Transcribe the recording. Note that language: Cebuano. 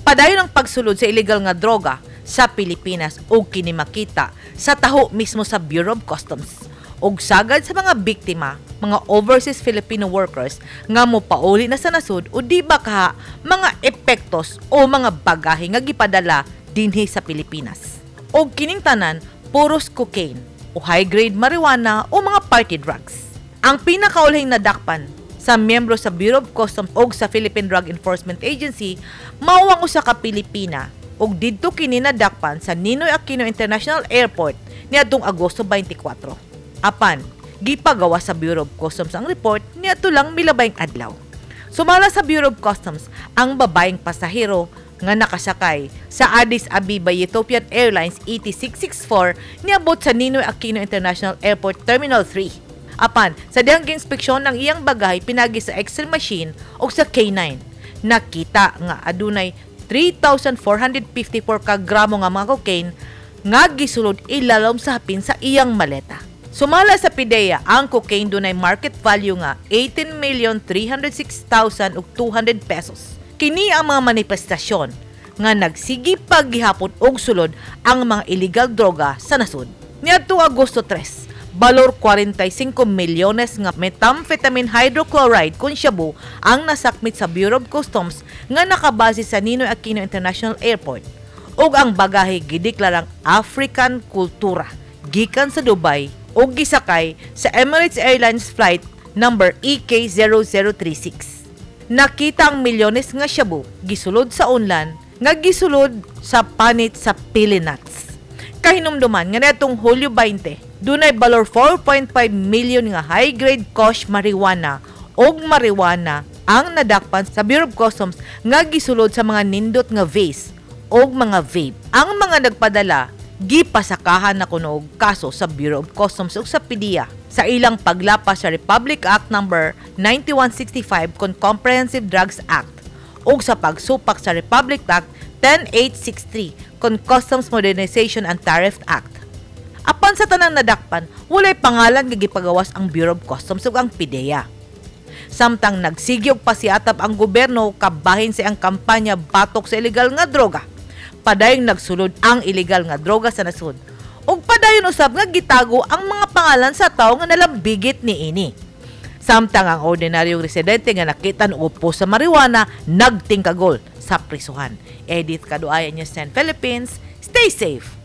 Padayon ang pagsulod sa illegal nga droga sa Pilipinas ug kini makita sa taho mismo sa Bureau of Customs ug sagad sa mga biktima, mga overseas Filipino workers nga mopauli na sa nasod o di ba kaha mga epektos o mga bagahe nga gipadala dinhi sa Pilipinas. Og kining tanan puros cocaine o high-grade marijuana o mga party drugs. Ang pinakaulahing nadakpan sa miyembro sa Bureau of Customs og sa Philippine Drug Enforcement Agency mao ang usa ka Pilipina ug didto kini nadakpan sa Ninoy Aquino International Airport niadtong Agosto 24. Apan, gipagawa sa Bureau of Customs ang report niadto lang milabayng adlaw. Sumala sa Bureau of Customs, ang babaeng pasahero nga nakasakay sa Addis Ababa Ethiopian Airlines ET664 niabot sa Ninoy Aquino International Airport Terminal 3. Apan, sa dihang giinspeksyon ang iyang bagahe pinagi sa X-ray machine o sa K9, nakita nga adunay 3,454 ka gramo nga mga cocaine nga gisulod ilalom sa hapin sa iyang maleta. Sumala sa PDEA, ang cocaine dunay market value nga 18,306,200 pesos. Kini ang mga manifestasyon nga nagsigi paggihapon og sulod ang mga illegal droga sa nasod. Niadto Agosto 3, balor 45 milyones nga methamphetamine hydrochloride kun shabu ang nasakmit sa Bureau of Customs nga nakabase sa Ninoy Aquino International Airport ug ang bagahe gideklarang African Kultura gikan sa Dubai ug gisakay sa Emirates Airlines flight number E EK0036. Nakita ang milyones nga shabu gisulod sa unlan nga gisulod sa panit sa pili nuts. Kahinumduman nga niadtong Hulyo 20, dunay balor 4.5 million nga high-grade kush marijuana og marijuana ang nadakpan sa Bureau of Customs nga gisulod sa mga nindot nga vase og mga vape. Ang mga nagpadala gipasakahan na kuno og kaso sa Bureau of Customs ug sa PDEA sa ilang paglapas sa Republic Act Number 9165 kon Comprehensive Drugs Act ug sa pagsupak sa Republic Act 10863 kon Customs Modernization and Tariff Act. Apan sa tanang nadakpan, walay pangalan nga gipagawas ang Bureau of Customs ug ang PDEA. Samtang nagsigyog pa siatab ang gobyerno kabahin sa iyang kampanya batok sa ilegal nga droga, padayong nagsulod ang ilegal nga droga sa nasod. Ug padayon usab nga gitago ang mga pangalan sa tawo nga nalambigit niini. Samtang ang ordinaryong residente nga nakita upo sa marijuana nagtingkagol sa prisuhan. Edith Kaduaya, News 10 Philippines. Stay safe.